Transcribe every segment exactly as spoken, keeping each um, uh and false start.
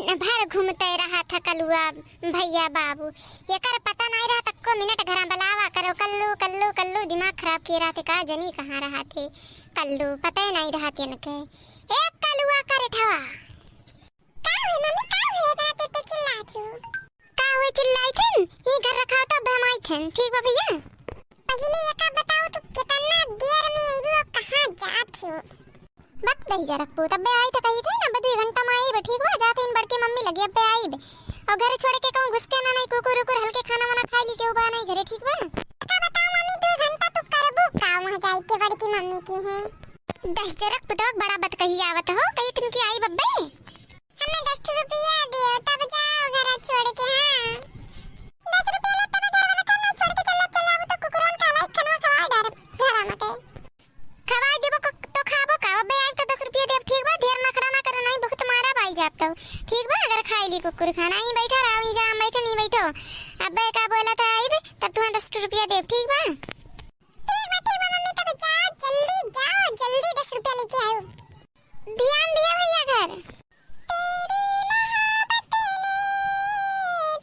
भर घूमते रहत है कलुआ भइया बाबू। एकर पता नाहीं रहत एक्को मिनट घरा बलावा करो। कल्लू, कल्लू, कल्लू दिमाग खराब किए रहत है, का जनी कहाँ रहत है कल्लू, पते नाहीं रहत इनके। ए कलुआ करे ठवा। का हुई मम्मी, का हुई? इतना तेज तेज चिल्लात हो। का हुई चिल्लाइत हन? ई घर रखावा तब हम आइत हन, ठीक बा भइया? पहिले एका बताओ, तू कितना देर में अइबू और कहाँ जात हो? बक दहिजरक पूत, अब्बे आइत कहित है ना, अब्बे दुइ घंटा में आइबे, ठीक बा? जात हइन बड़की मम्मी लगे, अब्बे आइबे। और घर छोड़ के कहूँ घुस के ना, नाहीं कुकुर उकुर हल्के खाना वाना खाइ ली के उबा नाहीं घरे, ठीक बा? एका बताओ मम्मी, दुइ घंटा तू करबू का वहाँ जाइके बड़की मम्मी किहाँ? दहिजरक पुतवा बड़ा बतकही आवत हो, कहित हन कि आइब अब्बे। हमें दस ठो रुपया दियो, तब जाओ घर छोड़ के। हाँ, दस रुपया ले तब घर वाला काम नहीं छोड़ के चल, चल आबू तो कुकुरन का लाई खनवा खवाए डार घर में के। खवाए देबो को, तो खाबो का? अबे आइब तो दस रुपया देब, ठीक बा? ढेर नखड़ा ना करो, नाहीं बहुत मारा बाई जाब तो, ठीक बा? अगर खाई ली कुकुर खाना, ई बैठा रहो, ई जा हम बैठे नहीं बैठो। अबे का बोला था आइब, तब तुहाँ दस रुपया देब, ठीक बा? ठीक बा, ठीक बा मम्मी, तब जा, जल्दी जाओ, जल्दी दस रुपया लेके आओ। ध्यान दिया भइया घर। तेरी मोहब्बत ने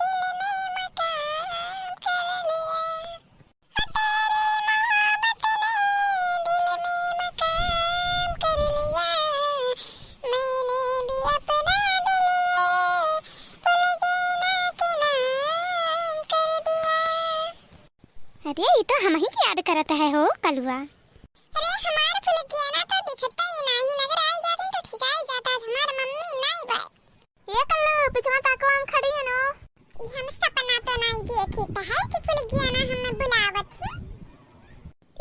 दिल में मकान कर लिया, तेरी मोहब्बत ने दिल में मकान कर लिया, मैंने भी अपना दिल फुलगेना के नाम कर दिया। अरे, ई तो हमहीं के याद करत है हो, कलुआ। अरे, हमार फुलगेना तो दिखता ही नाहीं, अगर आई जातिन तो ठिकाई जाता, आज हमार मम्मी नाहीं बा। ए कल्लू, पिछवा ताको, हम खड़ी है नो। ई हम सपना तो नाहीं देखी, तो है कि फुलगेना हमें बुलावत ही?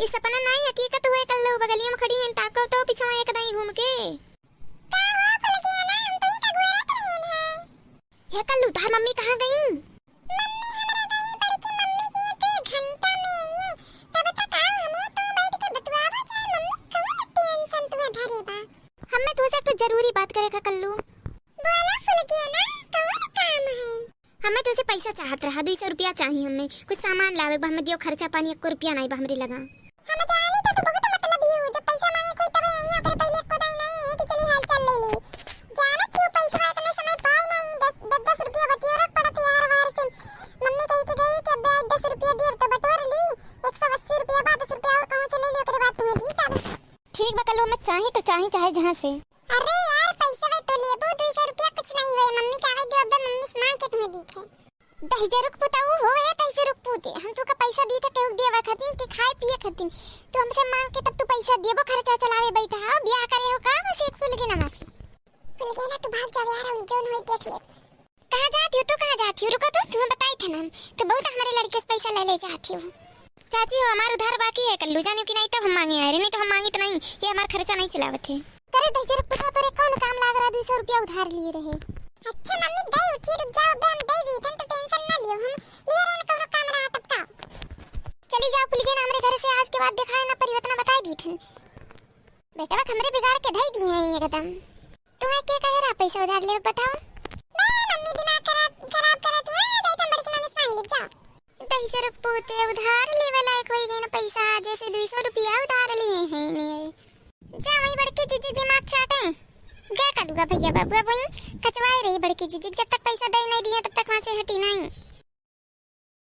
ई सपना नाहीं, हकीकत हुए कल्लू, बगलिया में खड़ी है, ताको तो पिछवा एक दाईं घूम के। का हो फुलगेना, हम तो ही तगुआरत रहिन है। हे कल्लू, तोहार मम्मी कहाँ गई? मम्मी हमरा गई बड़की मम्मी के, तू एक घंटा में अइहे, तब तक आओ, हमहू तू बैठ के बतुआवा जाए, मम्मी कौन टेंशन तुहे धरे बा? हमें तुझसे एक ठो जरूरी बात करे का कल्लू। बोला फुलगेना, कौन काम है? हमें तुझसे पैसा चाहत रहा, दुई सौ रुपया चाही हमें, कुछ सामान लावे बा, हमें दियो, खर्चा पानी एको रुपया नाहीं बा हमरे लगा। हम जानी तो तू बहुत मतलबी हो, जब पैसा मांगे कोई तबे आई, ओकरे पहले एको दाई नहीं है कि चली हाल चाल ले ले। जानत क्यों पैसा इतने समय पाए नहीं, दस, दस, दस रुपया बटियोरक पड़त है यार वार से। मम्मी कही के गई कि अब आज दस रुपया दिए तो बटोर ली, एक सौ अस्सी रुपया बा, दस रुपया और कहूँ से ले ली, ओकरे बाद तुम्हें दी तब। ठीक बा कल्लू, हमें चाही तो चाही चाहे जहाँ से। अरे यार, पैसा तो लेबू, दुई सौ रुपया कुछ नहीं होए, मम्मी के आवे दियो, अब मम्मी से मांग के तुम्हें दी थे। दहिजरुक पुताऊ हो, ए दहिजरुक पूते, हम तोका पैसा दी थे केहू देवे खातिर कि खाए पिए खातिर? तू हमसे मांग के तब तू पैसा देबो, खर्चा चलावे बैठा हो, ब्याह करे हो का बस एक फुलगेना मासी? फुलगेना तू भाग जावे यार, हम जौन होई देख ले। कहाँ जाती हो तू, कहाँ जाती हो? रुको तो, तुम्हें बताई थे ना हम, तो बहुत हमारे लड़के से पैसा ले ले जाती हो। चाची हो, हमार उधार बाकी है, कल्लू जाने की नहीं तब हम मांगे आए रहे, नहीं तो हम मांगित नहीं, ये हमार खर्चा नहीं चलावत है। करे दहिजर पुता, तोरे कौन काम लाग रहा, दुई सौ रुपया उधार लिए रहे। अच्छा मम्मी, दे उठी, रुक जाओ, अबे हम दे दी, तुम तो टेंशन ना लियो, हम लिए रहे ना कौनो काम रहा तब का। चली जाओ फुलगेना, हमरे घर से आज के बाद दिखाए ना परी, उतना बताई दी थन। बेटवा हमरे बिगाड़ के धई दिए हैं एकदम। तुम्हें के कहे रहा पैसा उधार लेवे बताओ? बे मम्मी दिमाग खराब, खराब करत हुआ, जाई तुम बड़की मम्मी से मांग ले, जाओ। दहिजर पूते उधार लेवे लायक होई गई ना पैसा, जैसे दुई सौ रुपया उधार लिए हैं नहीं। जा वही बड़की जीजी दिमाग चाटे। गे कलुआ भैया बाबुआ बोली, कचवाए रही बड़की जीजी, जब तक पैसा दे नहीं दिए तब तक वहाँ से हटी नहीं।